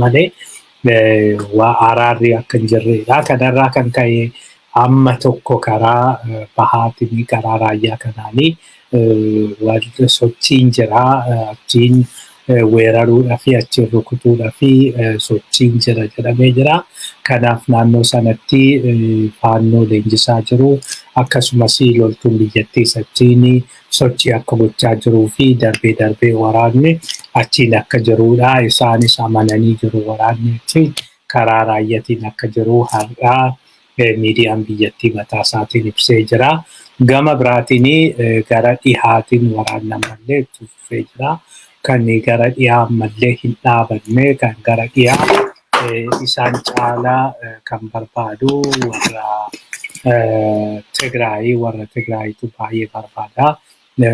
Malee waa araarri akka hin jirredha. Kanarraa kan ka'e amma tokko karaa bahaatiin, karaa raayyaa kanaanii sochiin jira. Achiin weeraruudhaa fi achiin rukutuudhaa fi sochiin jira jedhamee jira. Kanaaf naannoo sanatti faannoo leenjisaa jiru. Akkasumas loltuun biyyattiis achiin sochii akka gochaa jiruu fi darbee darbee waraanni achiin akka jirudha. Isaanis amananii jiru, waraanni achiin karaa raayyaatiin akka jiru har'aa miidiyaan biyyattii mataa isaatiin ibsee jira. Gama biraatiin gara dhihaatiin waraanni ammallee itti fufee jira. Kan gara dhiyaa ammallee hin dhaabanne, kan gara dhiyaa isaan caalaa kan barbaadu warra Tigraayii, warra Tigraayitu baay'ee barbaada.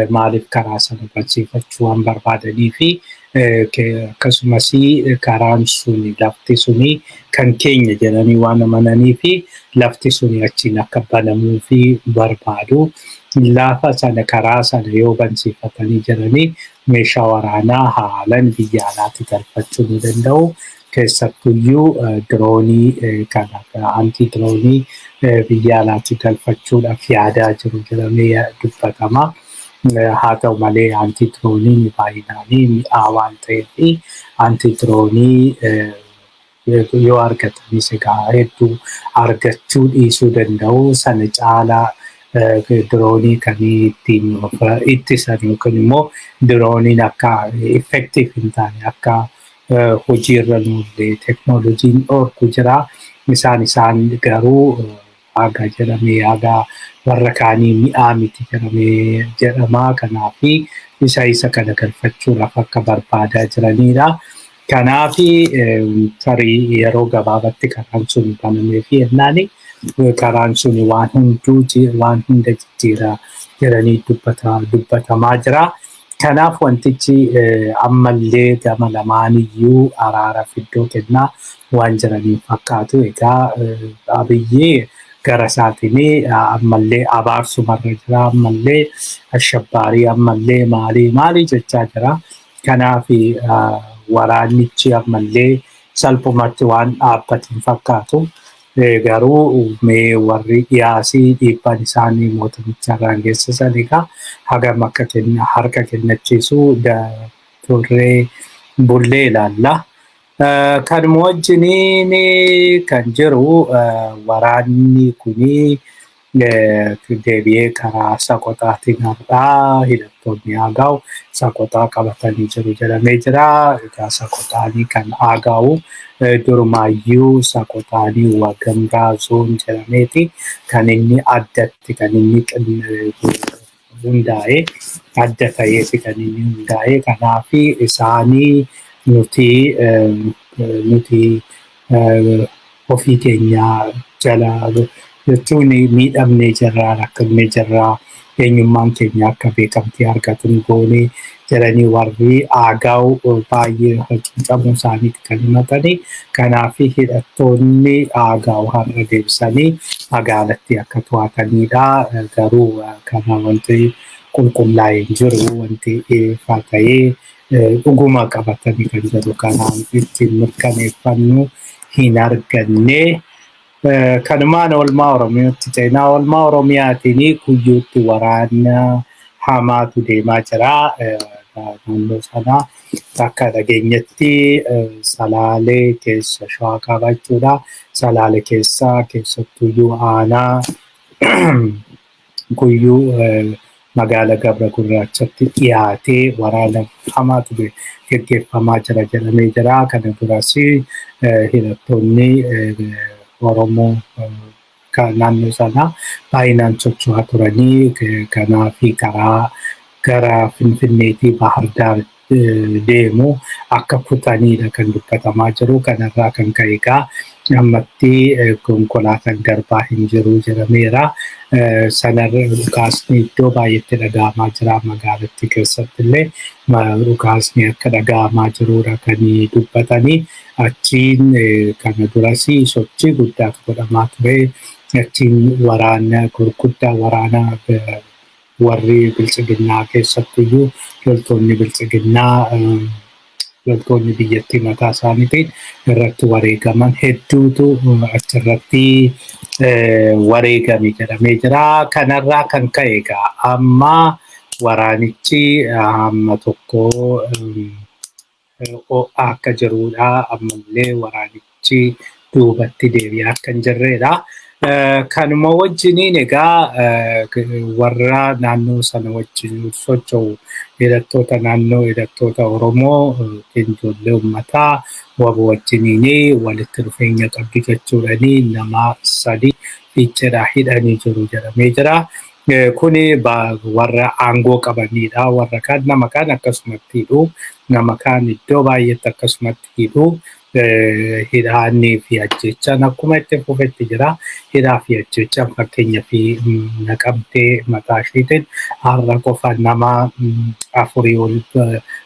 Maaliif? Karaa sana barsiifachuu waan barbaadanii fi akkasumas karaan suni, lafti suni kan keenya jedhanii waan amananii fi lafti suni achiin akka banamuu fi barbaadu. Lafa sana, karaa sana yoo bansiifatanii jedhanii, meeshaa waraanaa haalan biyya alaatti galfachuu ni danda'u. Keessattuyyuu diroonii kana, anti diroonii biyya alaatti galfachuudhaaf yaadaa jiru jedhamee dubbatama. Haa ta'u malee, anti dirooniin baay'inaanii mi'aa waan ta'eef, anti diroonii yoo argatanis egaa hedduu argachuu dhiisuu danda'u. Sana caalaa diroonii kan ittiin ittisan yookiin immoo dirooniin akka effective hin taane, akka hojiirra nuullee teknooloojiin dhorku jira. Isaan garuu haga jedhamee haga warra kaanii mi'aa miti jedhamee jedhama. Kanaafi isa kana galfachuudhaaf akka barbaadaa jiranidha. Kanaafi tarii yeroo gabaabatti karaan sun banamee fi yennaani karaan sun waan hunduu waan hunda jijjiira jedhanii dubbatamaa jira. Kanaaf wantichi ammallee gama lamaaniyyuu araaraaf iddoo kennaa waan jiraniin fakkaatu. Egaa Abiyyi gara isaatiin ammallee abaarsumarra jira, ammallee ashabbaarii, ammallee maalii maalii jechaa jira. Kanaaf waraannichi ammallee salphumatti waan dhaabbate hin fakkaatu. Garuu mee warri dhiyaasii dhiibbaan isaanii mootummicha irraan geessisan egaa hagam akka harka kennachiisu turree bullee ilaalla. Kanuma wajjiniin kan jiru, waraanni kuni deebi'ee karaa Saqoxaatiin har'aa hidhattoonni Agaw Saqoxaa qabatanii jiru jedhamee jira. Egaa Saqoxaanii kan Agaw durumaayyuu Saqoxaanii Wagamraa Zone jedhameeti kan inni addatti kan inni hundaa'e, adda ta'eeti kan inni hundaa'e. Kanaaf isaanii nuti ofii keenya jala jechuun miidhamnee jirraa, rakkannee jirraa, eenyummaan keenya akka beekamtii argatu nu goone jedhanii warri Agaw baay'ee hacuucamuu isaaniiti kan himatanii. Kanaaf hidhattoonni Agaw har'a deebisanii magaalatti akka to'atanidha. Garuu kana wanti qulqullaa'ee hin jiru, wanti ifa ta'ee dhuguma qabatanii kan jedhu kanaan ittiin mirkaneeffannu hin arganne. Kanumaan oolmaa Oromiyaatti ceenaa. Oolmaa Oromiyaatiin Kuyyuutti waraana hamaatu deemaa jira. Naannoo sana akka dhageenyatti Salaalee keessa, Shawaa Kaabaa jechuudha. Salaalee keessa, keessattuyyuu aanaa Kuyyuu magaala Gabra Gurraachatti dhiyaatee waraana hamaatu geggeeffamaa jira jedhamee jira. Kana duras hidhattoonni Oromoo naannoo sanaa baay'inaan socho'aa turanii, kanaaf karaa gara Finfinneetii Bahar Daar deemu akka kutanidha kan dubbatamaa jiru. Kanarraa kan ka'e egaa ammatti konkolaataan darbaa hin jiru jedhameera. Sanarra dhukaasni iddoo baay'eetti dhaga'amaa jira. Magaalattii keessatti illee dhukaasni akka dhaga'amaa jirudha kan dubbatanii. Achiin kana duras sochii guddaatu godhamaa ture. Achiin waraana gurguddaa, waraana warri biltsiginnaa, keessattuyyuu loltoonni biltsiginnaa Loltoonni biyyattii mataa isaaniitiin irratti wareegaman hedduutu achirratti wareegame jedhamee jira. Kanarraa kan ka'e egaa amma waraanichi hamma tokko ho'aa akka jirudha. Ammallee waraanichi duubatti deebi'aa akka hin jirredha. Kanuma wajjiniin egaa warra naannoo sana wajjin socho'u, hidhattoota naannoo, hidhattoota Oromoo yookiin ijoollee uummataa WBO wajjiniin walitti dhufeenya qabdi jechuudhaani nama sadi Fiicheedhaa hidhanii jiru jedhamee jira. Kuni warra aangoo qabanidha. Warra kaan nama kaan akkasumatti hidhu. Nama kaan iddoo baay'eetti akkasumatti hidhu. Hidhaanii fi ajjechaan akkuma itti fufetti jira. Hidhaa fi ajjechaan fakkeenya fi Naqamtee mataa isheetiin har'a qofa nama afurii ol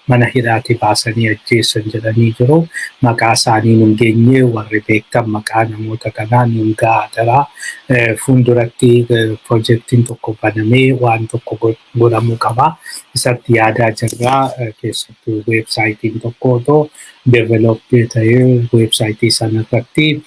mana hidhaatii baasanii ajjeessan jedhanii jiru. Maqaa isaanii nun geenye, warri beektan maqaa namoota kanaa nun gahaa jira. Fuulduratti piroojeektiin tokko banamee waan tokko godhamuu qaba. Isatti yaadaa jirra. Keessattuu weebsaayitiin tokko otoo develop ta'ee, weebsaayitii sana irratti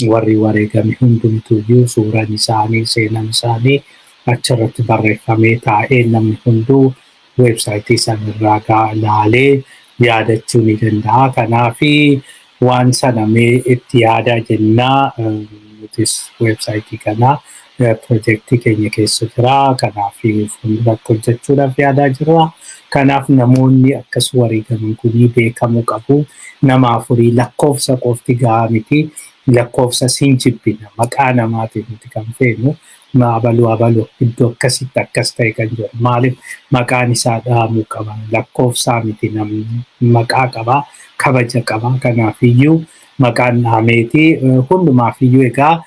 warri wareegame hundumtuyyuu suuraan isaanii, seenaan isaanii achirratti barreeffamee taa'ee, namni hunduu weebsaayitii sana irraa laalee yaadachuu ni danda'a. Kanaafi waan sana mee itti yaadaa jennaa, nutis weebsaayitii kana piroojeektii keenya keessa jira. Kanaaf fuulduratti hojjechuudhaaf yaadaa jirra. Kanaaf namoonni akkas wareegaman kunii beekamuu qabu. Nama afurii lakkoofsa qofti gahaa miti. Lakkoofsa siin jibbina. Maqaa namaatiin nuti kan feenu abaluu abaluu iddoo akkasitti akkas ta'e kan jedhu. Maaliif maqaan isaa dhahamuu qaba? Lakkoofsaa miti, namni maqaa qaba, kabaja qaba. Kanaafiyyuu maqaan dhahameeti hundumaafiyyuu. Egaa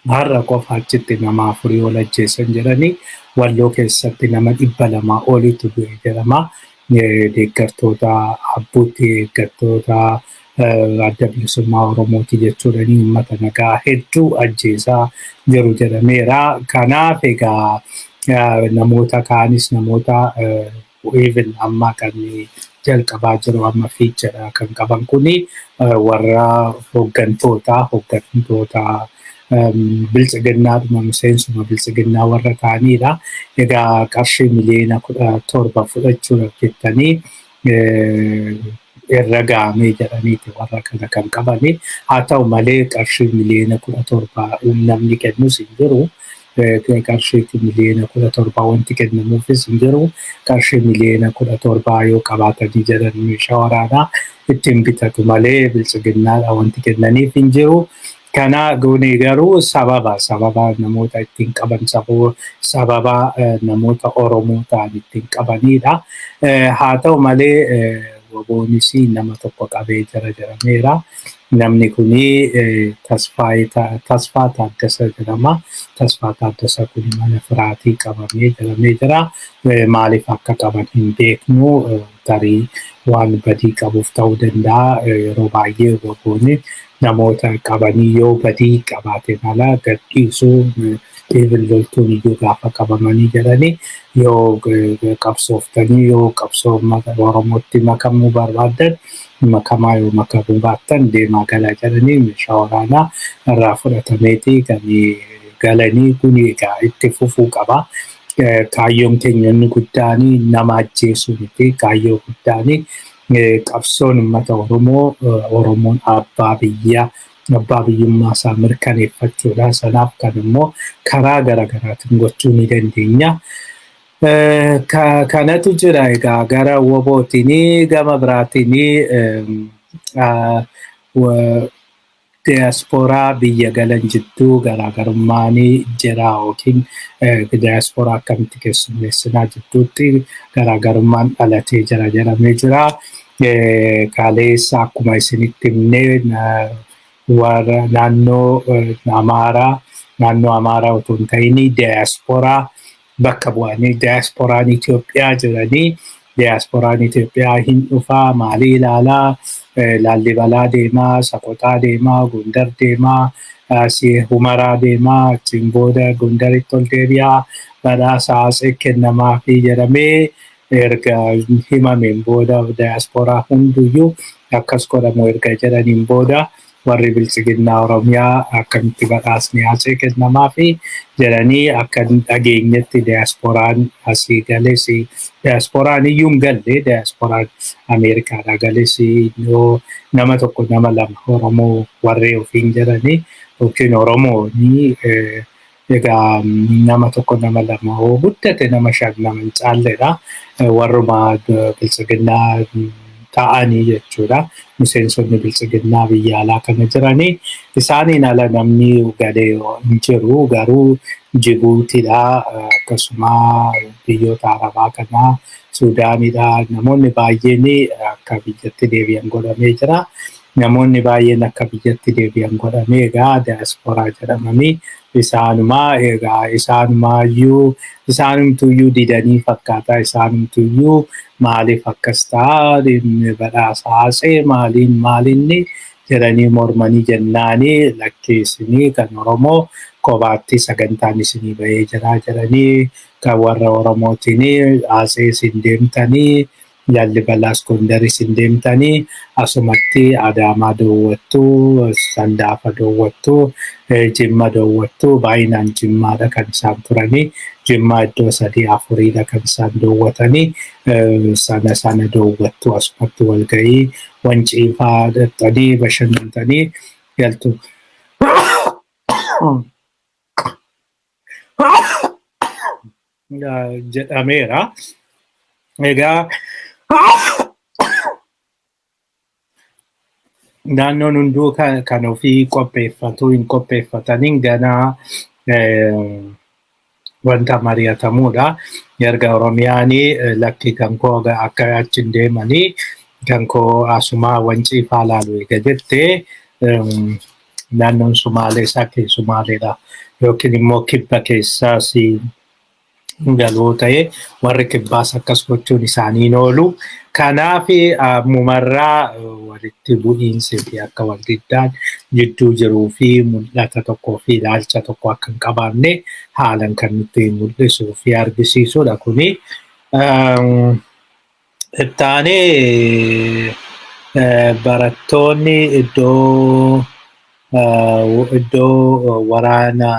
har'a qofa achitti nama afurii ol ajjeesan jedhanii, Walloo keessatti nama 200 olitu du'e jedhama. Deeggartoota Abbuutti, deeggartoota Adda Bilisummaa Oromooti jechuudhaan uummata nagaa hedduu ajjeesaa jiru jedhameera. Kanaaf egaa namoota kaanis, namoota even amma kan jalqabaa jiru, amma Fiicheedha kan qaban kuni warra hooggantoota biltsiginnaadhuma, miseensuma biltsiginnaa warra ta'anidha. Egaa qarshii miliyoona 17 fudhachuudhaaf jettanii irra gahamee jedhaniiti warra kana kan qabani. Haa ta'u malee qarshii miliyoona 17 namni kennus hin jiru. Qarshii miliyoona 17 wanti kennamuufis hin jiru. Qarshii miliyoona 17 yoo qabaatanii jedhan meeshaa waraanaa ittiin bitatu malee biltsiginnaadha wanti kennaniif hin jiru. Kana goone garuu sababa namoota ittiin qaban, sababa namoota Oromoo ta'an ittiin qabanidha. Haa ta'u malee WBOnis nama tokko qabee jira jedhameera. Namni kuni Tasfaa Taaddasa jedhama. Tasfaa Taaddasa kun mana firaatii qabamee jedhamee jira. Maaliif akka qaban hin beeknu. Tarii waan badii qabuuf ta'uu danda'a. Yeroo baay'ee WBOn namoota qabanii yoo badii qabaate mala gadhiisuu. Even loltuun iyyuu gaafa qabamanii jedhanii, yoo qabsooftanii, yoo qabsoo Oromootti makamuu barbaaddan makamaa, yoo makamuu baattan deemaa galaa jedhanii meeshaa waraanaa irraa fudhatameeti kan galanii. Kun egaa itti fufuu qaba. Kaayyoon keenya inni guddaan nama ajjeesuu miti. Kaayyoo guddaan qabsoon uummata Oromoo, Oromoon abbaa biyyaa, abbaa biyyummaa isaa mirkaneeffachuudha. Sanaaf kan immoo karaa garaagaraatiin gochuu ni dandeenya. Kanatu jira egaa gara WBOtiin. Gama biraatiin diyaaspooraa biyya galan jidduu garaagarummaan jira yookiin diyaaspooraa akkamitti keessummeessinaa jidduutti garaagarummaan dhalatee jira jedhamee jira. Kaleessa akkuma isinitti himnee warra naannoo Amaaraa, naannoo Amaaraa otoo hin ta'in diyaaspooraa bakka bu'anii diyaasporaan Itoophiyaa jiranii, diyaasporaan Itoophiyaa hin dhufaa, maalii ilaalaa, Laallibalaa deemaa, Saqoxaa deemaa, Gondar deemaa, Humaraa deemaa, achiin booda Gondaritti ol deebi'aa, badhaasa Atsee kennamaa fi jedhamee Erga himameen booda, daayaspooraa hunduyyuu akkas godhamu erga jedhaniin booda, warri Biltsiginnaa Oromiyaa akkamitti badhaasni Haacee kennamaa fi jedhanii, akka dhageenyetti daayasporaan asii gales, daayasporaan iyyuu hin galle, daayasporaan Ameerikaadhaa gales yoo nama tokko, nama lama, Oromoo warri ofiin jedhanii yookiin Oromooni egaa nama tokko, nama lama, yoo guddate nama shan, nama hin caalledha. Warruma Biltsiginnaa ta'anii jechuudha. Miseensonni Biltsiginnaa biyya alaa kana jiranii isaaniin ala namni galee hin jiru. Garuu Jibuutiidha, akkasuma biyyoota Arabaa kanaa, Suudaanidha. Namoonni baay'een akka biyyatti deebi'an godhamee jira. Namoonni baay'een akka biyyatti deebi'an godhamee, egaa daayasporaa jedhamanii isaanumaa, egaa isaanumaayyuu, isaanumtuyyuu didanii fakkaata. Isaanumtuyyuu maaliif akkas ta'a, badhaasa Haacee maaliin maalinni jedhanii mormanii jennaanii, lakkeessinii kan Oromoo kophaatti sagantaan isinii bahee jira jedhanii, kan warra Oromootiin Haacee isin deemtanii, Laallibalaas Gondar isin deemtanii, asumatti Adaamaa daawwattuu, Sandaafa daawwattuu, Jimma daawwattuu. Baay'inaan Jimmaadha kan isaan turanii. Jimmaa iddoo sadii afuriidha kan isaan daawwatanii. Sana sana daawwattuu, asumatti walgahii Wanciifaa dhaqxanii bashannantanii galtu jedhameera. Egaa naannoon hunduu kan ofii qopheeffatu hin qopheeffataniin ganaa wanta mari'atamuudha. Erga Oromiyaan lakki, kan koo akka achi hin deemanii, kan koo asumaa Wanciifaa laalu eega jettee, naannoon Sumaalee isaa Sumaaleedha yookiin immoo kibba keessaas galuu ta'e, warri kibbaas akkas gochuun isaanii hin oolu. Kanaaf ammumarraa walitti bu'iinsi fi akka wal diddaan jidduu jiruu fi mul'ata tokkoo fi ilaalcha tokko akka hin qabaanne haalan kan nutti mul'isuu fi argisiisudha kuni. Ittaanee barattoonni iddoo waraana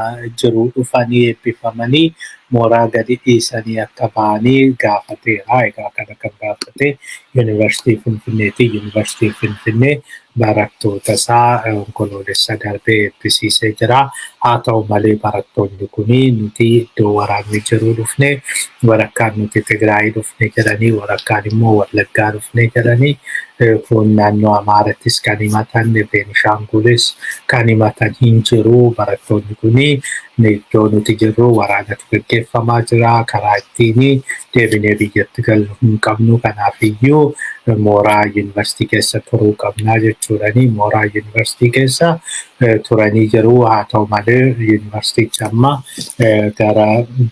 jiru dhufanii eebbifamanii mooraa gadi dhiisanii akka ba'anii gaafateera. Egaa kana kan gaafate Yuunivarsiitii Finfinneeti. Yuunivarsiitii Finfinnee barattoota isaa Onkoloolessa darbee eebbisiisee jira. Haa ta'u malee barattoonni kuni nuti iddoo waraanni jiru dhufne, walakkaan nuti Tigraay dhufne jedhanii, walakkaan immoo Wallaggaa dhufne jedhanii, kun naannoo Amaarattis kan himatan, Beenishaangulis kan himatan hin jiru. Barattoonni kuni iddoo nuti jirru waraanatu gaggeeffamaa jira. Karaa ittiin deebinee biyyatti gallu hin qabnu. Kanaafiyyuu mooraa yuunivarsiitii keessa turuu qabnaa jechuudhani mooraa yuunivarsiitii keessa turanii jiru. Haa ta'u malee yuunivarsiitichi amma gara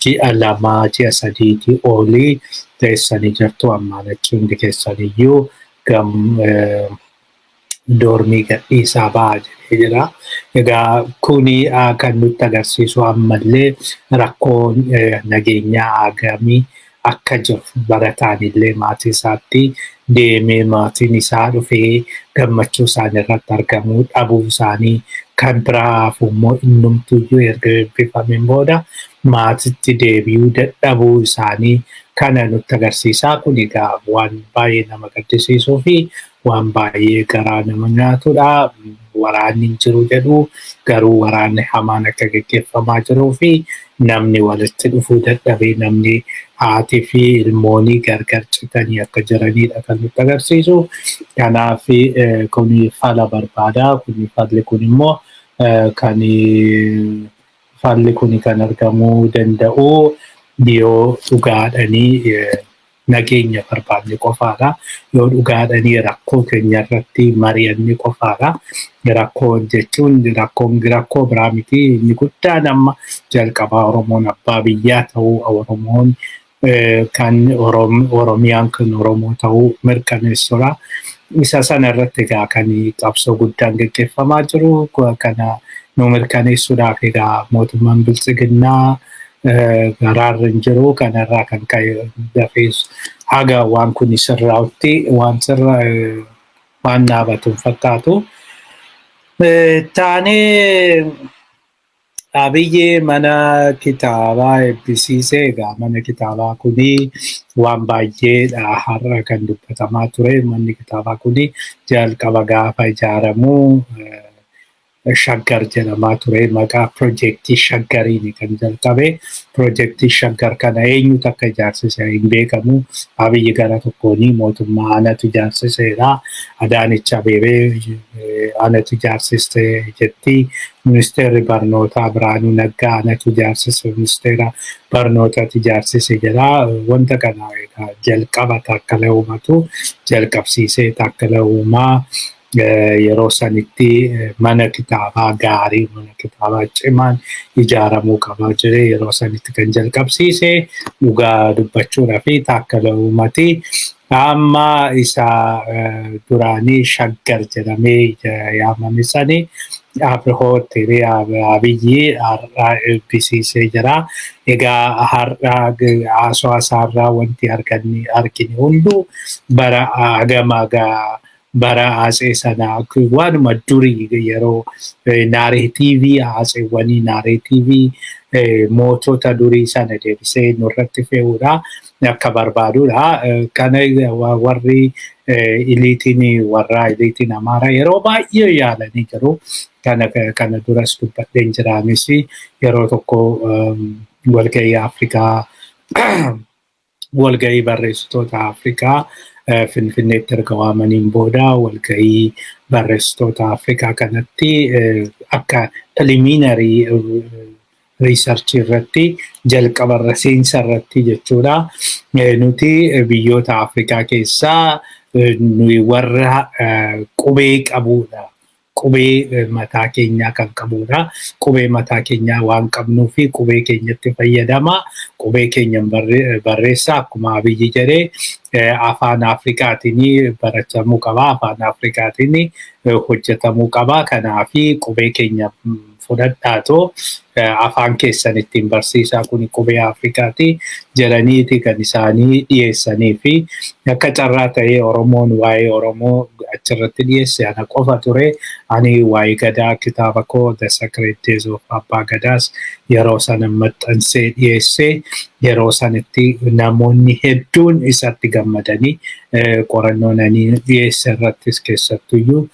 ji'a 2, ji'a 3tii olii teessanii jirtu. Ammaan achi hundi keessaniyyuu gam doormii gadhiisaa ba'a jedhee jira. Egaa kuni kan nutti agarsiisu ammallee rakkoon nageenyaa agamii akka jiru, barataan illee maatii isaatti deemee maatiin isaa dhufee gammachuu isaanii irratti argamuu dhabuu isaanii, kan biraaf immoo innumtuyyuu erga eebbifameen booda maatitti deebi'uu dadhabuu isaanii kana nutti agarsiisa. Kun egaa waan baay'ee nama gaddisiisuu fi waan baay'ee garaa nama nyaatudha. Waraanni hin jiru jedhu, garuu waraanni hamaan akka gaggeeffamaa jiruu fi namni walitti dhufuu dadhabee, namni haatii fi ilmoonii gargar citanii akka jiranidha kan nutti agarsiisu. Kanaaf kuni fala barbaada. Kuni falli kun immoo kan falli kun kan argamuu danda'u yoo dhugaadhanii nageenya barbaanne qofaadha. Yoo dhugaadhanii rakkoo keenya irratti mari'anne qofaadha. Rakkoo jechuun rakkoon rakkoo biraa miti. Inni guddaan amma jalqabaa Oromoon abbaa biyyaa ta'uu, Oromoon kan Oromiyaan kan Oromoo ta'uu mirkaneessuudha. Isa sana irratti egaa kan qabsoo guddaan gaggeeffamaa jiru kana nu mirkaneessuudhaaf, egaa mootummaan Biltsiginnaa garaarra hin jiru. Kanarraa kan ka'e dafee Haga waan kun sirraa'utti waan sirra waan dhaabatu hin fakkaatu. Taanee Abiyyi mana kitaabaa eebbisiisee. Egaa mana kitaabaa kuni waan baay'eedha har'a kan dubbatamaa ture. Manni kitaabaa kuni jalqaba gaafa ijaaramu Shaggar jedhamaa ture. Maqaa piroojeektii Shaggariin kan jalqabe. Piroojeektii Shaggar kana eenyutu akka ijaarsise hin beekamu. Abiyyi gara tokkoon mootummaa anatu ijaarsiseedha. Adaanech Abeebee anatu ijaarsiste jetti. Ministeerri barnootaa Birhaanuu Naggaa anatu ijaarsise, ministeera barnootatu ijaarsise jedha. Wanta kana egaa jalqaba Taakkala Uumatu jalqabsiisee. Taakkala Uumaa yeroo sanitti mana kitaabaa gaarii, mana kitaabaa cimaan ijaaramuu qaba jedhee yeroo sanitti kan jalqabsiise dhugaa dubbachuudhaa fi Taakkala Uumati. Amma isa duraanii Shaggar jedhamee yaamame sani Abrihoot Abiyyi har'a eebbisiisee jira. Egaa har'a haasawaa isaarraa wanti argine hunduu bara hagama bara Atsee sanaa waanuma durii yeroo narrative Atseewwanii, narrative mootota durii sana deebisee nurratti fe'uudha akka barbaadudha. Kana warri eliteiin, warra eliteiin Amaaraa yeroo baay'ee yaalanii jiru. Kana duras dubbadheen jiraanis, yeroo tokko walgahii Afrikaa, walgahii barreessitoota Afrikaa Finfinneetti erga waamaniin booda, walgahii barreessitoota Afrikaa kanatti akka preliminary research irratti, jalqabarra seensa irratti jechuudha. Nuti biyyoota Afrikaa keessaa nuyi warra qubee qabudha. Qubee mataa keenyaa kan qabudha. Qubee mataa keenyaa waan qabnuu fi qubee keenyatti fayyadama. Qubee keenya barreessa. Akkuma Abiyyi jedhee, afaan Afrikaatiin baratamuu qaba. Afaan Afrikaatiin hojjetamuu qaba. Kanaafi qubee keenya fudhadhaatoo afaan keessan ittiin barsiisaa, kun qubee Afrikaati jedhaniiti kan isaanii dhiyeessanii. Fi akka carraa ta'ee Oromoon waa'ee Oromoo achirratti dhiyeesse ana qofa ture. Ani waa'ee Gadaa kitaaba koo The Sacred Days of Abbaa Gadaas yeroo sana maxxansee dhiyeesse. Yeroo sanatti namoonni hedduun isatti gammadanii, qorannoon ani dhiyeesse irrattis, keessattuyyuu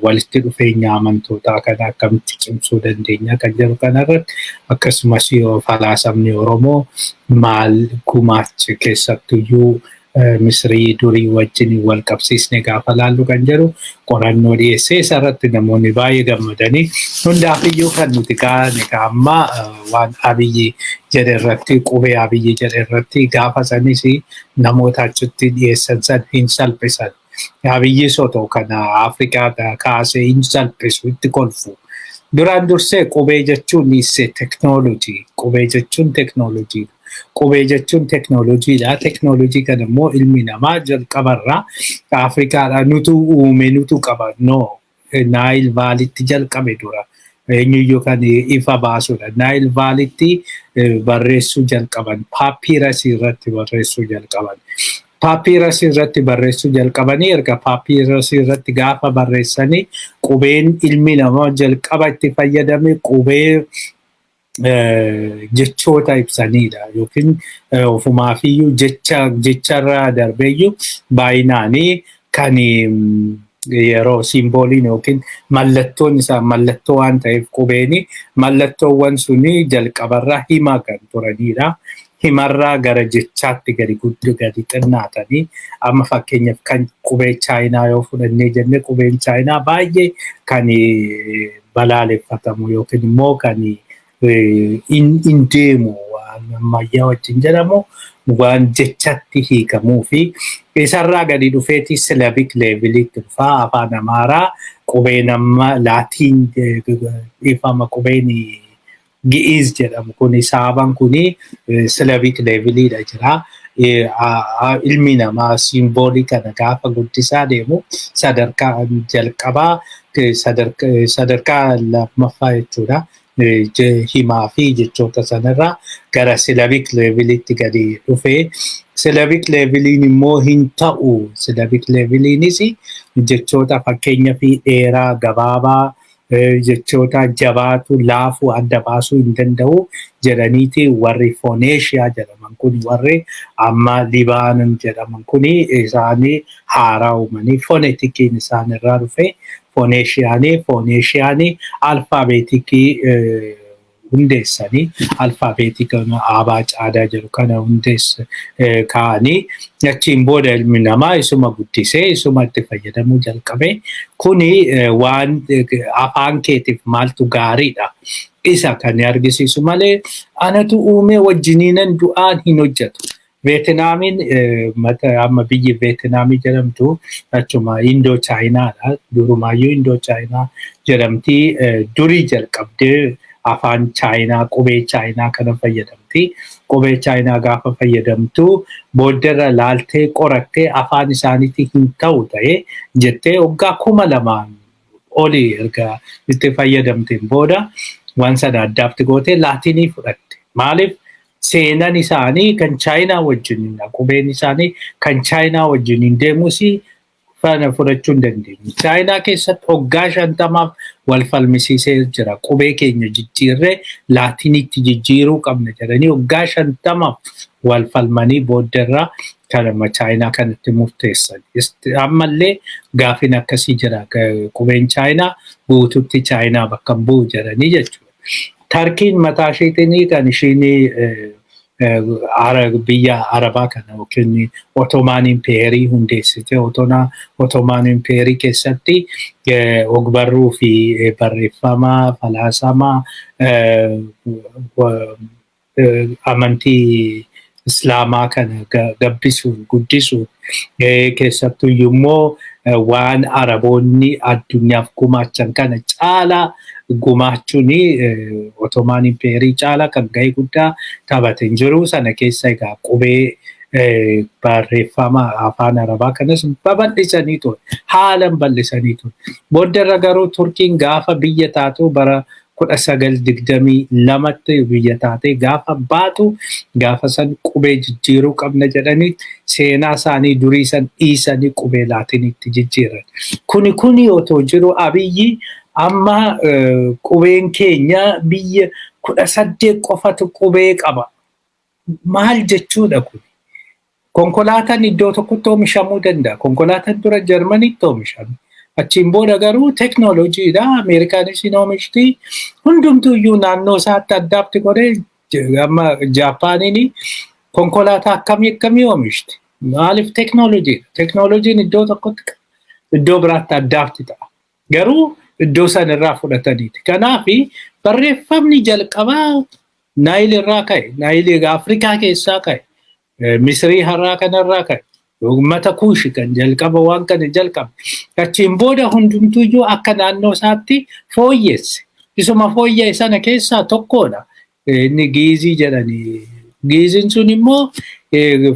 walitti dhufeenya amantootaa kana akkamitti cimsuu dandeenya kan jedhu kanarratti, akkasumas yoo falaasamni Oromoo maal gumaache, keessattuyyuu Misrii durii wajjin wal qabsiisne gaafa laallu kan jedhu qorannoo dhiyeessee, isarratti namoonni baay'ee gammadanii. Hundaafiyyuu kan nuti kaane amma waan Abiyyi jedhe irratti, qubee Abiyyi jedhe irratti, gaafa sanis namoota achitti dhiyeessan san hin salphisan. Abiyyi otoo kana Afrikaa kaasee hin salphisu, itti kolfu. Duraan dursee qubee jechuun teknoolojii. Qubee jechuun teknoolojii. Qubee jechuun teknooloojiidha. Teknooloojii kana immoo ilmi namaa jalqabarraa Afrikaadha nutu uume, nutu qaba. No, Nile Valleyitti jalqabe dura. Eenyuyyuu kan ifa baasudha. Nile Valleyitti barreessuu jalqaban. Paappiirasii irratti barreessuu jalqaban. Paappiirasii irratti barreessuu jalqabanii, erga paappiirasii irratti gaafa barreessanii, qubeen ilmi namaa jalqaba itti fayyadame qubee jechoota ibsanidha yookiin ofumaafiyyuu jecha jecharra darbeeyyuu baay'inaanii kan yeroo symboliin yookiin mallattoon isaa mallattoo waan ta'eef, qubeeni mallattoowwan suni jalqabarraa hima kan turanidha. Himarraa gara jechaatti gadi guddi gadi xinnaatanii, amma fakkeenyaaf kan qubee Chaayinaa yoo fudhannee jenne, qubeen Chaayinaa baay'ee kan balaaleffatamu yookiin immoo kan hin deemu, waan ammayyaa wajjin jedhamu, waan jechatti hiikamuu fi isarraa gadi dhufeeti syllabic levelitti dhufaa. Afaan Amaaraa qubeen amma Laatiin ifama, qubeen Gi'iz jedhamu kuni, Saabaan kuni syllabic leveliidha jira. Ilmi namaa symbolii kana gaafa guddisaa deemu sadarkaa jalqabaa, sadarkaa lammaffaa jechuudha. Himaa fi jechoota sanarraa gara syllabic levelitti gadi dhufee, syllabic leveliin immoo hin ta'u. Syllabic leveliinis jechoota fakkeenya fi dheeraa, gabaabaa, jechoota jabaatu, laafuu adda baasuu hin danda'u jedhaniiti warri Phoenicia jedhaman kun, warri amma Libaanon jedhaman kun, isaanii haaraa uumanii phoneticiin isaan irraa dhufe. Phoeniciaanii alphabeticii hundeessanii, alphabetic aabaa caadaa jedhu kana hundeessa kaa'anii, achiin booda ilmi namaa isuma guddisee isuma itti fayyadamuu jalqabe. Kuni waan afaan keetiif maaltu gaariidha isa kan argisiisu malee anatu uumee wajjiniinan du'aan hin hojjetu. Veetinaamiin, amma biyyi Veetinaamii jedhamtu achuma Indoo Chaayinaadha. Durumaayyuu Indoo Chaayinaa jedhamti. Durii jalqabdee afaan Chaayinaa, qubee Chaayinaa kana fayyadamti. Qubee Chaayinaa gaafa fayyadamtu booddarra laaltee qorattee afaan isaaniitti hin ta'u ta'e jettee waggaa 2000 olii erga itti fayyadamteen booda waan sana addaafti gootee Laatinii fudhatte. Maaliif? Seenan isaanii kan Chaayinaa wajjin, qubeen isaanii kan Chaayinaa wajjin hin deemus, faana fudhachuu hin dandeenye. Chaayinaa keessatti waggaa 50f wal falmisiisee jira. Qubee keenya jijjiirree Laatinitti jijjiiruu qabna jedhanii waggaa 50f wal falmanii booddarraa kanama Chaayinaa kanatti murteessan. Ammallee gaafin akkasii jira. Qubeen Chaayinaa guututti Chaayinaa bakka hin bu'u jedhanii jechuudha. Tarkiin mataa isheetiin kan ishiin biyya Arabaa kana yookiin Ottoman Empireii hundeessite. Ottoman Empireii keessatti ogbarruu fi barreeffama falaasamaa amantii Islaamaa kana gabbisuun, guddisuun, keessattuu immoo waan Araboonni addunyaaf gumaachan kana caalaa gumaachuun Ottoman Empireii caalaa kan gahee guddaa taphate hin jiru. Sana keessa egaa qubee barreeffama afaan Arabaa kanas babal'isanii ture. Haalan bal'isanii ture. Booddarra garuu Turkiin gaafa biyya taatu, bara 1922tti biyya taatee gaafa baatu, gaafa san qubee jijjiiruu qabna jedhanii seenaa isaanii durii san dhiisanii qubee Laatiniitti jijjiiran. Kuni otoo jiru Abiyyi amma qubeen keenya biyya 18 qofatu qubee qaba. Maal jechuudha kun? Konkolaataan iddoo tokkotti oomishamuu danda'a. Konkolaataan dura Jarmaniitti oomishame. Achiin booda garuu teknooloojiidha. Ameerikaanis hin oomishti. Hundumtuu iyyuu naannoo isaatti addaatti godhee, amma Jaapaaniin konkolaataa akkamii akkamii oomishti? Maaliif? Teknooloojiidha. Teknooloojiin iddoo tokkotti iddoo biraatti addaatti ta'a. Garuu iddoo san irraa fudhataniiti. Kanaaf barreeffamni jalqabaa Naayil irraa ka'e. Naayil Afrikaa keessaa ka'e. Misrii har'aa kanarraa ka'e. Uummata Kuushi kan jalqaba waan kana jalqabe. Achiin booda hundumtuyyuu akka naannoo isaatti fooyyesse. Isuma fooyya'e sana keessaa tokkodha. Inni Giizii jedhani. Giiziin sun immoo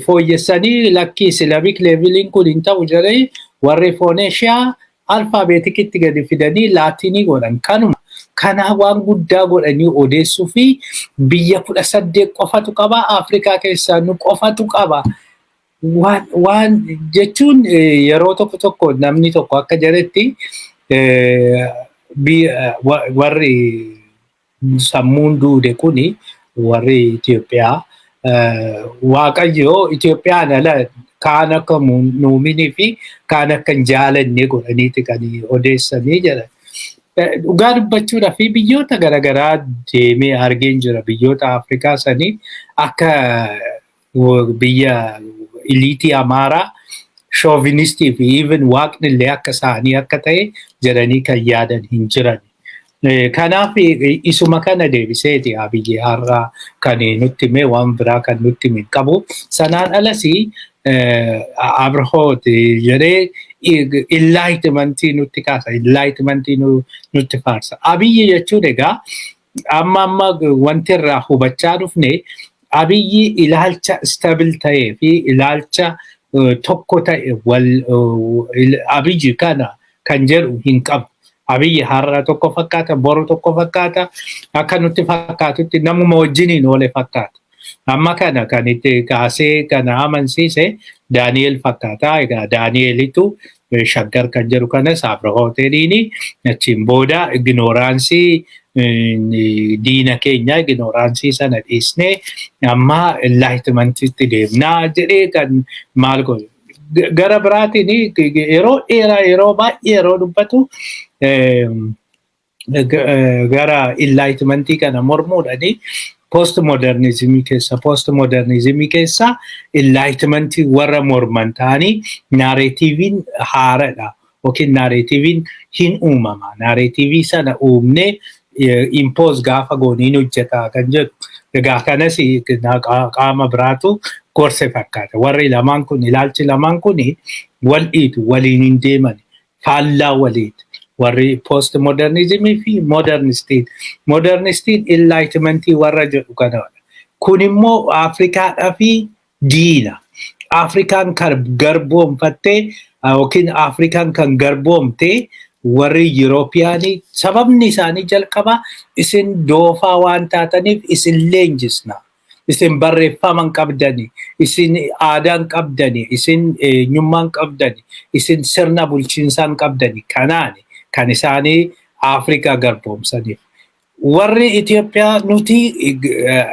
fooyyessanii lakkii, syllabic leveliin kun hin ta'u jedhanii warri Phoenicia alphabeticitti gadi fidanii Laatinii godhan. Kanuma. Kana waan guddaa godhanii odeessuu fi biyya 18 qofatu qaba. Afrikaa keessaa nu qofatu qaba. Waan jechuun yeroo tokko tokko namni tokko akka jedhetti, warri sammuun duude kuni, warri Itoophiyaa, Waaqayyo Itoophiyaan ala kaan akka nuuminii fi kaan akka hin jaalanne godhaniiti kan odeessanii jedhan. Dhugaa dubbachuudhaa fi biyyoota garaagaraa deemee argeen jira. Biyyoota Afrikaa sanii akka biyya eliteii Amaaraa chauvinistii fi even waaqni illee akka isaanii akka ta'e jedhanii kan yaadan hin jiran. Kanaaf isuma kana deebiseeti Abiyyi har'a kan nutti hime, waan biraa kan nutti hime qabu. Sanaan alas Abrahoot jedhee enlightenmentii nutti kaasa, enlightenmentii nutti faarsa. Abiyyi jechuun egaa amma wanti irraa hubachaa dhufne, Abiyyi ilaalcha stable ta'ee fi ilaalcha tokko ta'e wal Abiyyi kana kan jedhu hin qabu. Abiyyi har'a tokko fakkaata, boru tokko fakkaata, akka nutti fakkaatutti namuma wajjiniin oole fakkaata. Amma kana kan itti kaasee kana amansiise Daani'el fakkaata. Egaa Daani'elitu Shaggar kan jedhu kanas Abra Hoteeliini achiin booda ignorance diina keenya, ignorance sana dhiisnee amma enlightenmentitti deemnaa jedhee kan maal godhu. Gara biraatiin yeroo dheeraa, yeroo baay'ee yeroo dubbatu, gara enlightenmentii kana mormuudhaani post modernismii keessa enlightenmentii warra morman ta'anii narrativeiin haaradha yookiin narrativeiin hin uumama. Narrative sana uumnee impose gaafa gooniin hojjeta kan jedhu. Egaa kanas qaama biraatu gorse fakkaata. Warri lamaan kun, ilaalchi lamaan kun wal dhiitu, waliin hin deeman, faallaa waliiti. Warri post modernismii fi modernistiin. Modernistiin enlightenmentii warra jedhu kanadha. Kun immoo Afrikaadhaa fi diina. Afrikaan kan garboomfattee yookiin Afrikaan kan garboomtee warri Yuroopiyaanii, sababni isaanii jalqaba isin doofaa waan taataniif isin leenjisna. Isin barreeffama hin qabdani, isin aadaa hin qabdani, isin eenyummaa hin qabdani, isin sirna bulchiinsaa hin qabdani. Kanaani kan isaanii Afrikaa garboomsaniif. Warri Itoophiyaa nuti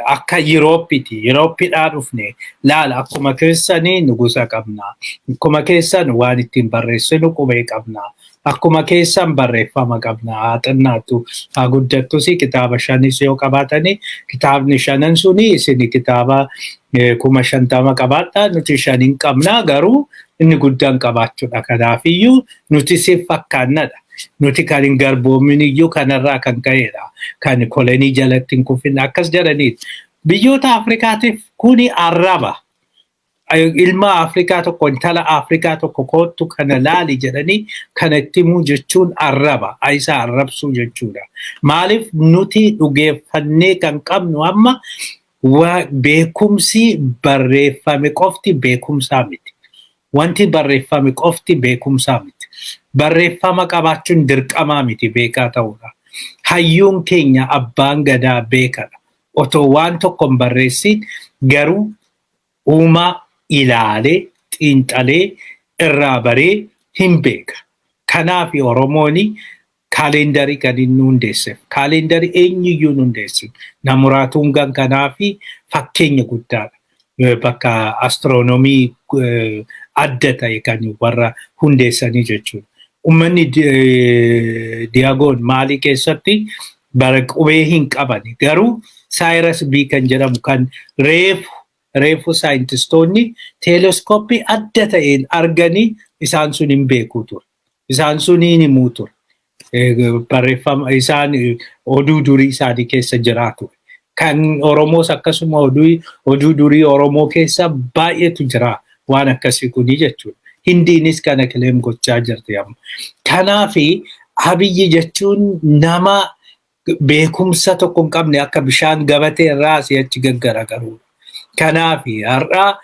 akka Yurooppiti. Yurooppiidhaa dhufne, laala, akkuma keessanii nugusa qabna. Akkuma keessan waan ittiin barreessinu qubee qabna. Akkuma keessan barreeffama qabna. Haa xinnaattu haa guddattus, kitaaba shanis yoo qabaatani, kitaabni shanan suni isin kitaaba 50,000 qabaadha, nuti shanin qabna, garuu inni guddaan qabaachuudha. Kanaafiyyuu nuti si fakkaannadha. Nuti kan hin garboomin iyyuu kanarraa kan ka'edha. Kan kolonii jalatti hin kufin akkas jedhaniiti. Biyyoota Afrikaatiif kuni arraba. Ilma Afrikaa tokko, intala Afrikaa tokko "Koottu kana laali" jedhanii kana itti himuu jechuun arraba. Isa arrabsuu jechuudha. Maaliif, nuti dhugeeffannee kan qabnu amma beekumsi barreeffame qofti beekumsaa miti. Wanti barreeffame qofti beekumsaa miti. Barreeffama qabaachuun dirqamaa miti beekaa ta'uudha. Hayyuun keenya abbaan gadaa beekadha. Otoo waan tokko hin barreessin garuu uumaa ilaalee, xiinxalee, irraa baree hin beeka. Kanaaf Oromoon kaalendarii kan inni hundeesseef. Kaalendarii eenyuyyuu hin hundeessin. Namuraatuungaan kanaaf fakkeenya guddaadha. Bakka astiroonoomii adda ta'e kan warra hundeessanii jechuudha. Uummanni Diyaagoon Maalii keessatti bara qubee hin qaban, garuu Sirius B kan jedhamu kan reefu reefu saayintistoonni teeleskooppii adda ta'een arganii isaan sun hin beekuu ture. Isaan sun hin himuu ture. Barreeffama isaan oduu durii isaanii keessa jiraatu. Kan Oromoos akkasuma oduu durii Oromoo keessa baay'eetu jira waan akkasii kuni jechuudha. Hindiinis kana claim gochaa jirti amma. Kanaafi Abiyyi jechuun nama beekumsa tokko hin qabne, akka bishaan gabatee irraa asii achi gaggaragaludha. Kanaafi har'a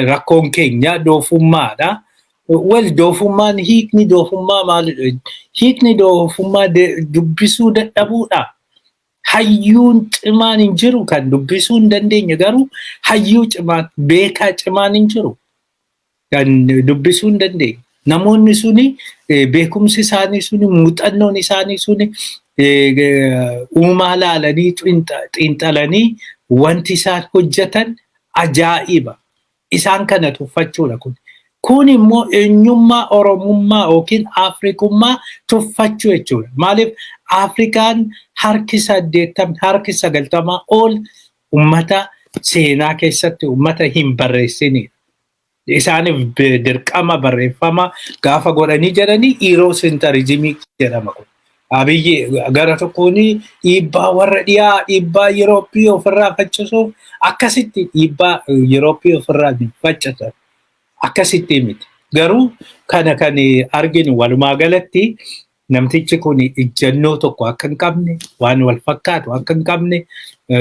rakkoon keenya doofummaadha. Wal doofummaan, hiikni doofummaa maalidha? Hiikni doofummaa dubbisuu dadhabuudha. Hayyuun cimaan hin jiru kan dubbisuu hin dandeenye, garuu hayyuu cimaan, beekaa cimaan hin jiru kan dubbisuu hin dandeenye. Namoonni suni beekumsi isaanii suni, muuxannoon isaanii suni, uumaa laalanii xiinxalanii wanti isaan hojjetan ajaa'iba. Isaan kana tuffachuudha kun. Kun immoo eenyummaa Oromummaa yookiin Afrikummaa tuffachuu jechuudha. Maaliif, Afrikaan harki 80, harki 90 ol ummata seenaa keessatti ummata hin barreessinidha. Isaaniif dirqama barreeffama gaafa godhanii jedhanii Eurocentrismii jedhama kun. Abiyyi gara tokkoon dhiibbaa warra dhiyaa, dhiibbaa Yurooppii ofirraa faccisuuf, akkasitti dhiibbaa Yurooppii ofirraa faccisan akkasitti miti. Garuu kana kan arginu walumaa galatti namtichi kun ijjannoo tokko akka hin qabne, waan wal fakkaatu akka hin qabne,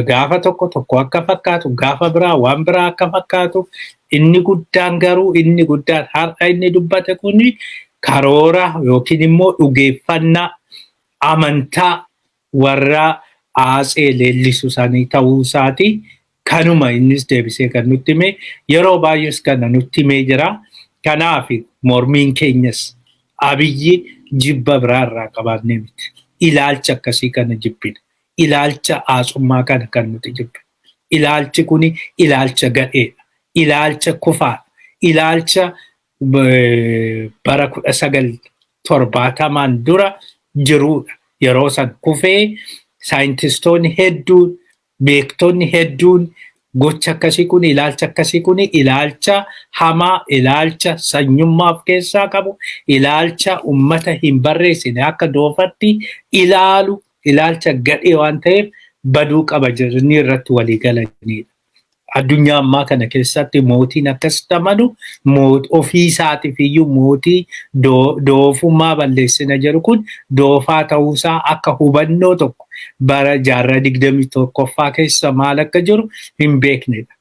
gaafa tokko tokko akka fakkaatu, gaafa biraa waan biraa akka fakkaatu, inni guddaan garuu, inni guddaan har'a inni dubbate kuni Karoora yookiin immoo dhugeeffannaa amantaa warra aatsee leellisu sanii ta'uu isaati. Kanuma innis deebisee kan nutti hime, yeroo baay'ees kana nutti himee jira. Kanaaf mormiin keenyas Abiyyi jibba biraarraa qabaannee miti. Ilaalcha akkasii kana jibbina. Ilaalcha aatsummaa kana kan nuti jibbina. Ilaalchi kuni ilaalcha gadheedha. Ilaalcha kufaadha. Ilaalcha bara 1970n dura jirudha. Yeroo san kufee saayintistoonni hedduun, beektonni hedduun gocha akkasii kun, ilaalcha akkasii kun ilaalcha hamaa, ilaalcha sanyummaa of keessaa qabu, ilaalcha ummata hin barreessine akka doofatti ilaalu, ilaalcha gadhee waan ta'eef baduu qaba jedhanii irratti walii galanidha. Addunyaa ammaa kana keessatti mootiin akkas amanu, ofii isaatiif iyyuu mootii doofummaa balleessina jedhu kun doofaa ta'uusaa akka hubannoo tokko bara jaarraa 21ffaa keessa maal akka jiru hin beeknedha.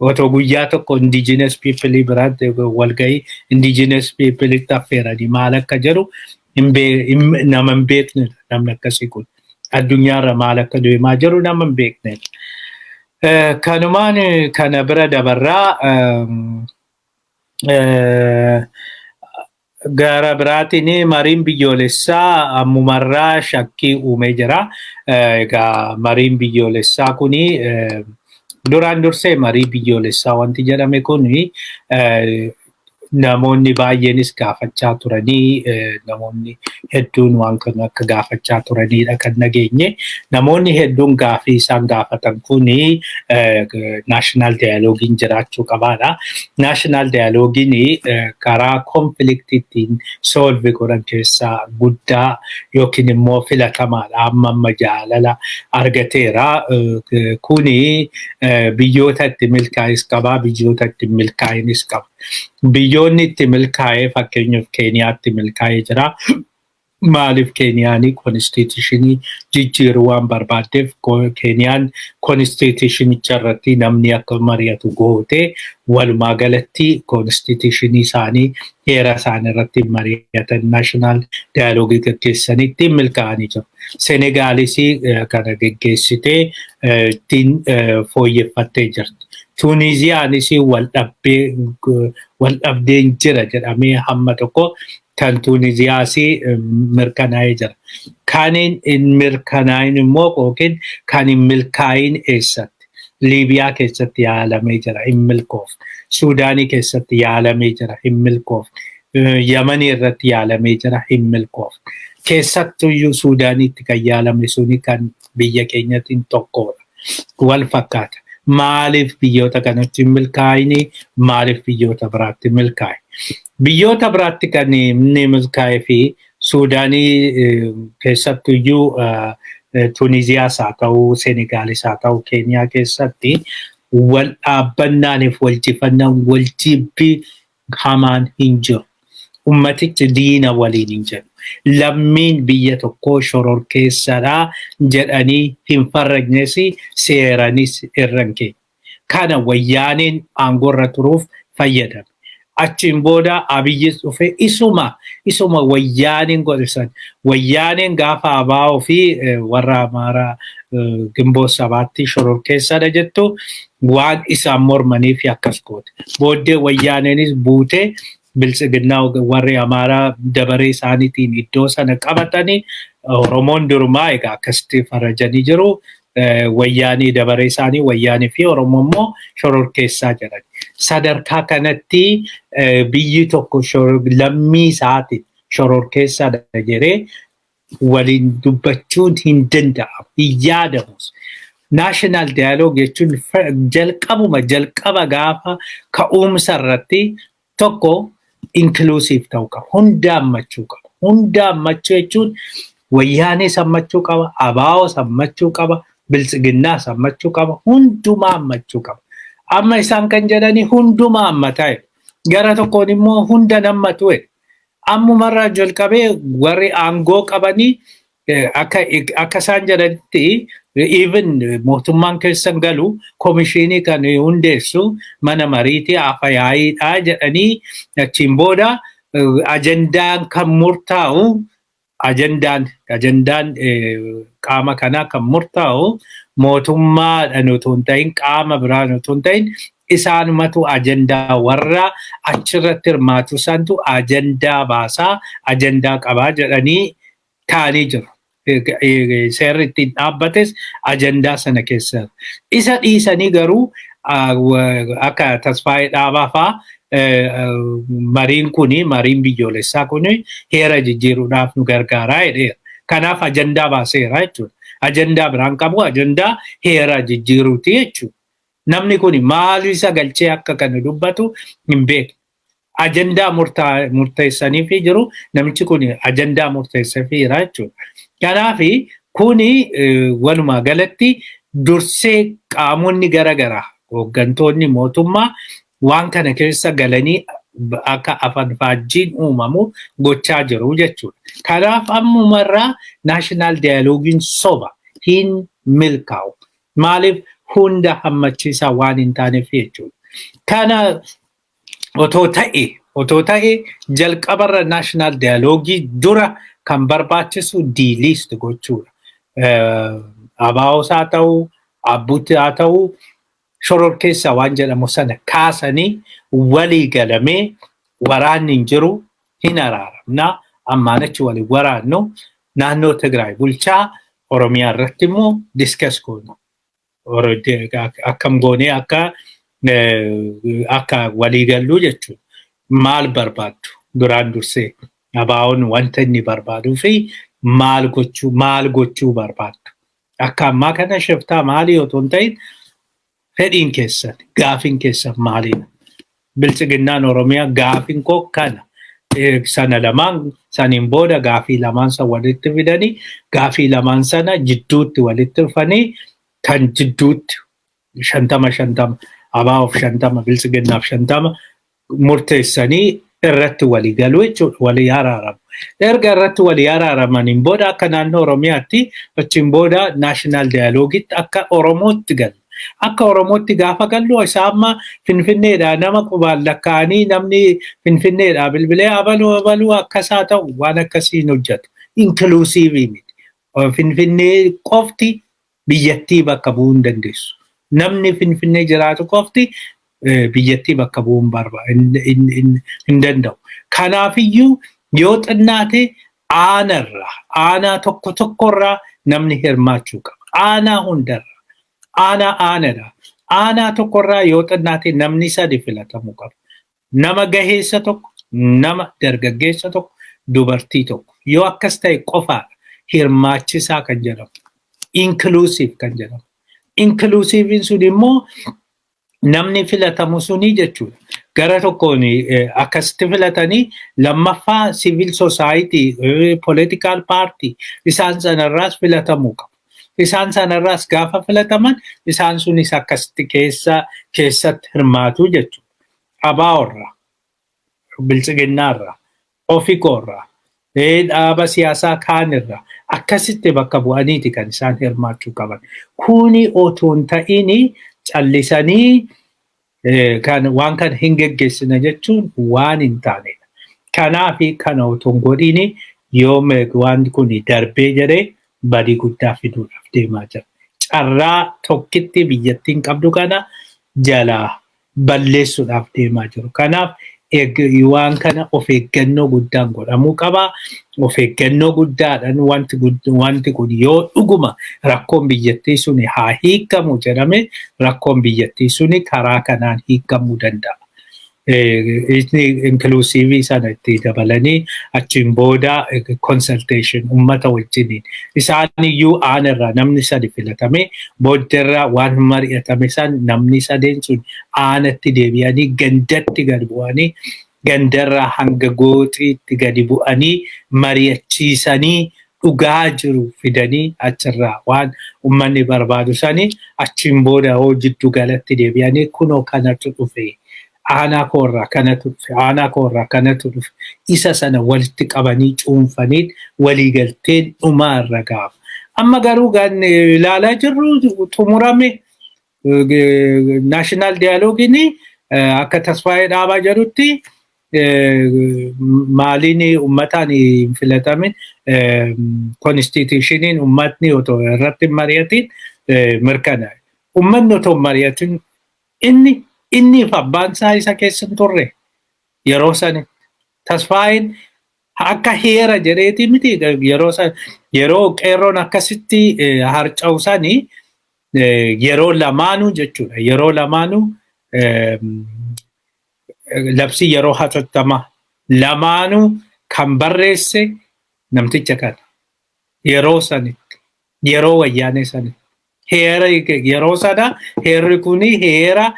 Otoo guyyaa tokko indigenous people biraatti walgahii indigenous people'itti affeeranii maal akka jedhu nama hin beeknedha namni akkasii kun. Addunyaarra maal akka deemaa jiru nama hin beeknedha. Kanumaan kana bira dabarraa gara biraatiin mariin biyyoolessaa ammumarraa shakkii uumee jira. Egaa mariin biyyoolessaa kuni, duraan dursee marii biyyoolessaa wanti jedhame kuni namoonni baay'eenis gaafachaa turanii, namoonni hedduun waan kana akka gaafachaa turanidha kan nageenye. Namoonni hedduun gaafii isaan gaafatan kuni national dialogueiin jiraachuu qabaadha. National dialogueiin karaa conflictii ittiin solve godhan keessaa guddaa yookiin immoo filatamaadha. Amma amma jaalala argateera. Kuni biyyoota itti milkaa'is qaba, biyyoota itti milkaa'inis qaba. Biyyoonni itti milkaa'ee, fakkeenyaaf Keeniyaatti milkaa'ee jira. Maaliif? Keeniyaanii constitutionii jijjiiruu waan barbaaddeef, Keeniyaan constitutionicha irratti namni akka mari'atu gootee, walumaa galatti constitutionii isaanii, heera isaanii irratti mari'atan, national dialogueii gaggeessanitti milkaa'anii jiru. Senegaalis kana geggeessitee ittiin fooyyeffattee jirti. Tuuniziyaanis wal dhabdeen jira jedhamee hamma tokko kan Tuuniziyaas mirkanaa'ee jira. Kan hin mirkanaa'in immoo yookiin kan hin milkaa'in eessatti? Liibiyaa keessatti yaalamee jira, hin milkoofne. Suudaanii keessatti yaalamee jira, hin milkoofne. Yamanii irratti yaalamee jira, hin milkoofne. Keessattuyyuu Suudaaniitti kan yaalame suni kan biyya keenyatiin tokkodha. Wal fakkaata. Maaliif biyyoota kanatti hin milkaa'ini? Maaliif biyyoota biraatti milkaa'e? Biyyoota biraatti kan inni milkaa'ee fi Suudaanii keessattuyyuu, Tuuniziyaas haa ta'u, Senegaalis haa ta'u, Keeniyaa keessatti wal dhaabbannaaniif wal jifannaan, wal jibbii hamaan hin jiru. Ummatichi diina waliin hin jedhu. Lammiin biyya tokkoo shororkeessadhaa jedhanii hin farrajnes, seeranis irra hin keenye. Kana Wayyaaneen aangoorra turuuf fayyadame. Achiin booda Abiyyis dhufe, isuma Wayyaaneen godhe san. Wayyaaneen gaafa ABO fi warra Amaaraa Gimboo Sabaatti shororkeessadha jettu waan isaan mormaniif akkas goote. Booddee Wayyaaneenis buutee Biltsiginnaa warri Amaaraa dabaree isaaniitiin iddoo sana qabatanii, Oromoon durumaa egaa akkasitti farajanii jiru. Wayyaanii dabaree isaanii Wayyaanii fi Oromoo immoo shororkeessaa jedhan. Sadarkaa kanatti biyyi tokko lammii isaatiin shororkeessaadha jedhee waliin dubbachuun hin danda'amu, hin yaadamus. National dialogue jechuun jalqabuma jalqaba gaafa ka'umsa irratti tokko inclusive ta'uu qaba. Hunda hammachuu qaba. Hunda hammachuu jechuun Wayyaanee hammachuu qaba, ABO hammachuu qaba, Biltsiginnaas hammachuu qaba, hundumaa hammachuu qaba. Amma isaan kan jedhani hundumaa hammataa jiru. Gara tokkoon immoo hunda hammatu jedhu. Ammumarraa jalqabee warri aangoo qabanii akka isaan jedhanitti even mootummaan keessan galu komishinii kan hundeessu mana mariitii afayaayiidha jedhanii, achiin booda Ajandaan kan murtaa'u, ajandaan qaama kanaa kan murtaa'u mootummaadhaan otoo hin ta'in, qaama biraan otoo hin ta'in, isaanumatu ajandaa, warra achirratti hirmaatu santu ajandaa baasaa, ajandaa qabaa jedhanii taa'anii jiru. Seerri ittiin dhaabbates ajandaa sana keessa. Isa dhiisanii garuu akka Tasfaayee Dhaabaa fa'aa mariin kuni, mariin biyyoolessaa kuni heera jijjiiruudhaaf nu gargaaraa jedheera. Kanaaf ajandaa baaseera jechuudha. Ajandaa biraan qabu, ajandaa heera jijjiiruuti jechuudha. Namni kun maal isa galchee akka kana dubbatu hin beeku. Ajandaa murteessaniifi jiru, namichi kun ajandaa murteesseefiira jechuudha. Kanaaf kuni walumaa galatti dursee qaamonni garaagaraa, hooggantoonni mootummaa waan kana keessa galanii akka afaan faajjiin uumamu gochaa jiru jechuudha. Kanaaf ammumarraa national dialogueiin soba, hin milkaa'u. Maaliif? Hunda hammachiisaa waan hin taaneef jechuudha. Kana otoo ta'e jalqabarra national dialogue dura kan barbaachisu delist gochuudha. ABOs haa ta'u, ABUT haa ta'u, shororkeessa waan jedhamu sana kaasanii walii galamee waraanni hin jiru, hin araaramna, ammaan achi waliin waraannu, naannoo Tigraay bulchaa, Oromiyaa irratti immoo discuss goona. Akkam goonee akka walii galluu jechuudha. Maal barbaaddu duraan dursee ABOn wanta inni barbaaduu fi maal gochuu barbaaddu? Akka ammaa kana shiftaa maalii otoo hin ta'in, fedhiin keessan, gaafiin keessan maalidha? Bilchiginnaan Oromiyaa gaafiin koo kana. Sana lamaan saniin booda gaafii lamaan san walitti fidanii, gaafii lamaan sana jidduutti walitti dhufanii, kan jidduutti 50 50, ABOf 50, Bilchiginnaaf 50 murteessanii irratti walii galuu jechuudha, walii araaramu. Erga irratti walii araaramaniin booda akka naannoo Oromiyaatti achiin booda national dialogueitti akka Oromootti galu. Akka Oromootti gaafa gallu, isa amma Finfinneedhaa nama qubaan lakkaa'anii, namni Finfinneedhaa bilbilee abaluu abaluu akkasaa ta'u waan akkasii hin hojjetu. Inclusive miti. Finfinnee qofti biyyattii bakka bu'uu hin dandeessu. Namni Finfinnee jiraatu qofti biyyattii bakka bu'uu hin danda'u. Kanaafiyyuu yoo xinnaate aanarraa, aanaa tokko tokkorraa namni hirmaachuu qaba. Aanaa hundarraa. Aanaa aanadha. Aanaa tokkorraa yoo xinnaate namni sadi filatamuu qaba. Nama gaheessa tokko, nama dargaggeessa tokko, dubartii tokko. Yoo akkas ta'e qofaadha hirmaachisaa kan jedhamu. Inclusive kan jedhamu. Inclusiveiin sun immoo namni filatamu suni jechuudha. Gara tokkoon akkasitti filatanii, lammaffaa civil society, political party isaan sanarraas filatamuu qabu. Isaan sanarraas gaafa filataman isaan sunis akkasitti keessatti hirmaatu jechuudha. ABOrraa, Bilchiginnaarraa, Ofiikoorraa, dhaaba siyaasaa kaanirraa akkasitti bakka bu'aniiti kan isaan hirmaachuu qaban. Kuni otoo hin ta'in callisanii kan waan kana hin geggeessina jechuun waan hin taanedha. Kanaaf kana otoo hin godhin yoo waan kun darbee jedhee badii guddaa fiduudhaaf deemaa jira. Carraa tokkitti biyyattiin qabdu kana jalaa balleessuudhaaf deemaa jiru. Kanaaf waan kana of eeggannoo guddaan godhamuu qaba. Of eeggannoo guddaadhaan wanti kun yoo dhuguma rakkoon biyyattii suni haa hiikamu jedhame, rakkoon biyyattii suni karaa kanaan hiikamuu danda'a. Inclusive sana itti dabalanii achiin booda consultation uummata wajjiniin, isaan iyyuu aanarraa namni sadi filatame, booddeerraa waan mari'atame san namni sadeen sun aanatti deebi'anii, gandatti gadi bu'anii, gandarraa hanga gooxiitti gadi bu'anii mari'achiisanii, dhugaa jiru fidanii, achirraa waan uummanni barbaadu sanii achiin booda hoo jiddu galatti deebi'anii, kunoo kanatu dhufe, aanaa koorraa kanatu dhufe, aanaa koorraa kanatu dhufe, isa sana walitti qabanii cuunfanii waliigalteen dhumaa irra gaafa. Amma garuu kan ilaalaa jirru xumurame national dialogueiin akka Tasfaayee Dhaabaa jedhutti Maaliin uummataan hin filatamin, constitutioniin uummatni otoo irratti hin mari'atin mirkanaa'e. Uummanni otoo hin mari'atin inni fi abbaan isaa isa keessa hin turre yeroo sani. Tasfaayin akka heera jedheeti miti yeroo san, yeroo qeerroon akkasitti harca'u sani, yeroo lamaanuu jechuudha. Yeroo lamaanuu labsii yeroo hatattamaa lamaanuu kan barreesse namticha kana. Yeroo sanitti, yeroo Wayyaanee sanitti. Heera yeroo sana, heerri kuni heera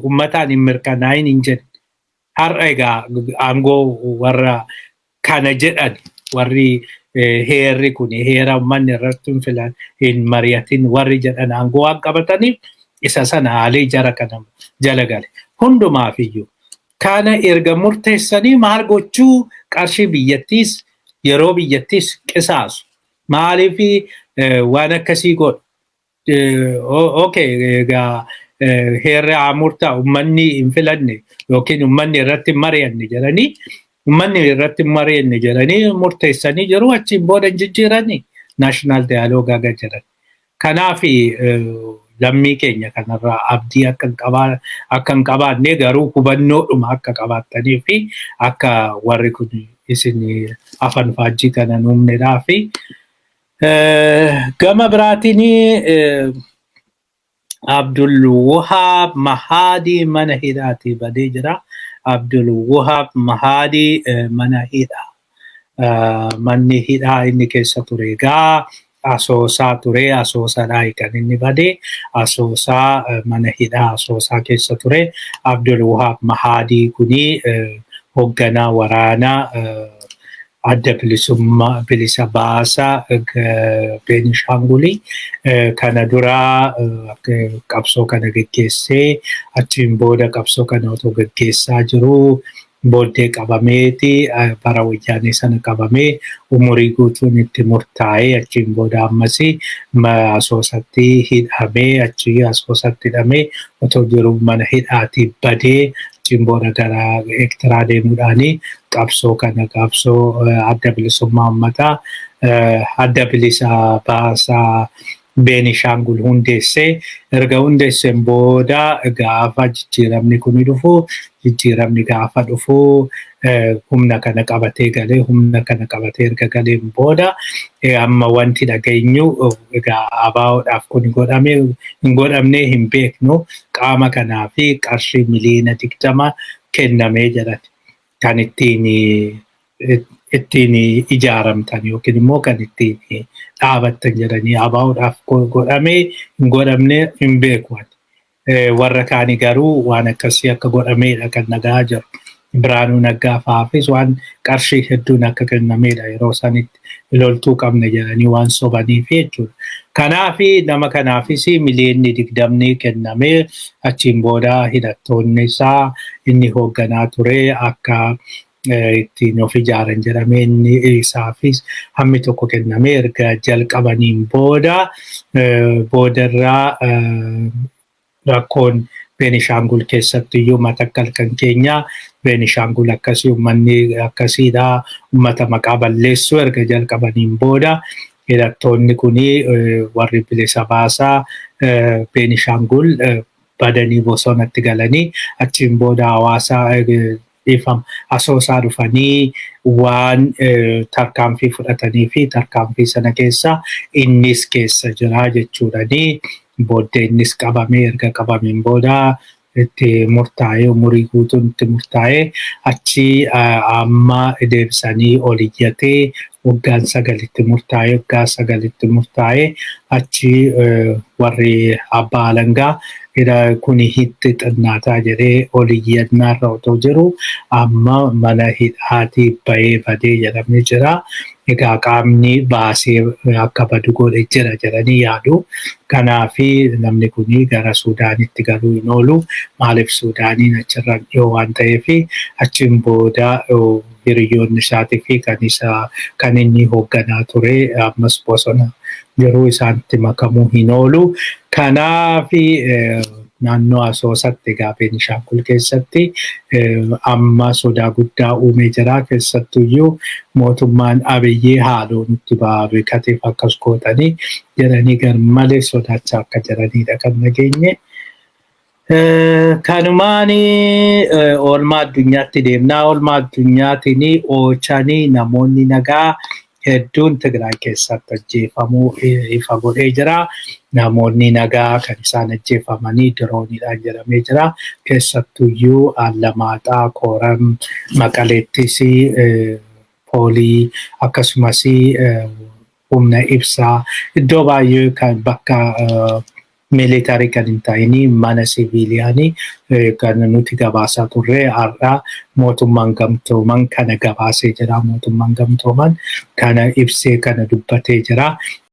uummataan hin mirkanaa'in hin jedhe. Har'a egaa aangoo warra kana jedhan, warri heerri kun heera uummanni irratti hin filan, hin mari'atin warri jedhan aangoo waan qabataniif isa sana haalee jara kana jala gale. Hundumaaf iyyuu kana erga murteessanii maal gochuu? Qarshii biyyattiis yeroo biyyattiis qisaasu. Maaliif waan akkasii godhu? Okay, egaa heerri haa murtaa'u, uummanni hin filanne yookiin uummanni irratti hin mari'anne jedhanii, uummanni irratti hin mari'anne jedhanii murteessanii jiru, achiin booda hin jijjiiranii national dialogue haga jedhan. Kanaaf lammii keenya kanarraa abdii akka hin qabaanne, garuu hubannoodhuma akka qabaattanii fi akka warri kun isin afaan faajjii kana uumnedhaa fi gama biraatiin Abdul Wahaab Mahadii mana hidhaatii badee jira. Abdul Wahaab Mahadii mana hidhaa. Manni hidhaa inni keessa ture egaa Asoosaa ture. Asoosaadhaa kan inni bade. Asoosaa, mana hidhaa Asoosaa keessa ture. Abdul Wahaab Mahadii kuni hoogganaa waraanaa Adda Bilisummaa Bilisa Baasaa Beenishaangulii. Kana dura qabsoo kana geggeessee, achiin booda qabsoo kana otoo geggeessaa jiruu booddee qabameeti, bara Wayyaanee sana qabamee umurii guutuun itti murtaa'ee, achiin booda ammas Asoosatti hidhamee, achii Asoosatti hidhamee otoo jiru mana hidhaatii badee, achiin booda gara Eertiraa deemuudhaani qabsoo kana, qabsoo Adda Bilisummaa Uummataa, Adda Bilisa Baasaa Beenishaangul hundeessee, erga hundeesseen booda gaafa jijjiiramni kun dhufu, jijjiiramni gaafa dhufu humna kana qabatee galee, humna kana qabatee erga galeen booda amma wanti dhageenyu egaa ABO'dhaaf kun godhame hin godhamne hin beeknu, qaama kanaa fi qarshii 20 miliyoona kennamee jedhan, kan ittiin ijaaramtan yookiin immoo kan ittiin dhaabattan jedhanii ABO'dhaaf godhamee hin godhamne hin beeku. Warra kaanii garuu waan akkasii akka godhameedha kan nagaa jiru. Biraanuu Naggaa fa'aafis waan qarshii hedduun akka kennameedha, yeroo sanitti loltuu qabna jedhanii waan sobaniif jechuudha. Kanaaf nama kanaafis 20 miliyoonni kennamee, achiin booda hidhattoonni isaa inni hoogganaa ture akka ittiin of ijaaran jedhamee inni isaafis hammi tokko kennamee, erga jalqabaniin booda boodarraa rakkoon Beenishaangul keessatti iyyuu, Matakkal kan keenya Beenishaangul akkasii, uummanni akkasiidha, uummata maqaa balleessuu erga jalqabaniin booda hidhattoonni kuni warri bilisa baasaa Beenishaangul badanii bosonatti galanii, achiin booda hawaasa dhiifama Asoosaa dhufanii waan tarkaanfii fudhatanii fi tarkaanfii sana keessa innis keessa jira jechuudhani booddee innis qabamee, erga qabameen booda itti murtaa'ee, umurii guutuun itti murtaa'ee, achi amma deebisanii ol iyyatee waggaan 9tti murtaa'ee, waggaa 9tti murtaa'ee, achi warri abbaa alangaa kuni hitti xinnaataa jedhee ol iyyannaarra otoo jiru amma mana hidhaatii bahee badee jedhamee jira. Egaa qaamni baasee akka badu godhe jira jedhanii yaadu. Kanaafi namni kuni gara Suudaanitti galuu hin oolu. Maaliif? Suudaaniin achirra dhiyoo waan ta'eef, achiin booda hiriyoonni isaatii fi kan isa kan inni hoogganaa ture ammas bosona jiruu, isaanitti makamuu hin oolu. Kanaafi Naannoo Asoosatti egaa Beenishaangul keessatti amma sodaa guddaa uumee jira. Keessattuyyuu mootummaan Abiyyee haaloo nutti ba'aa beekateef akkas gootanii jedhanii garmalee sodaachaa akka jiranidha kan nageenye. Kanumaan oolmaa addunyaatti deemnaa. Oolmaa addunyaatiin oolchanii namoonni nagaa hedduun Tigraay keessatti ajjeefamuu ifa godhee jira. Namoonni nagaa kan isaan ajjeefamanii dirooniidhaan jedhamee jira. Keessattuyyuu Allamaaxaa, Kooram, Maqaleettis poolii akkasumas humna ibsaa iddoo baay'ee kan bakka military kan hin ta'in mana siviiliyaanii kan nuti gabaasaa turre har'a mootummaan gamtooman kana gabaasee jira. Mootummaan gamtooman kana ibsee kana dubbatee jira.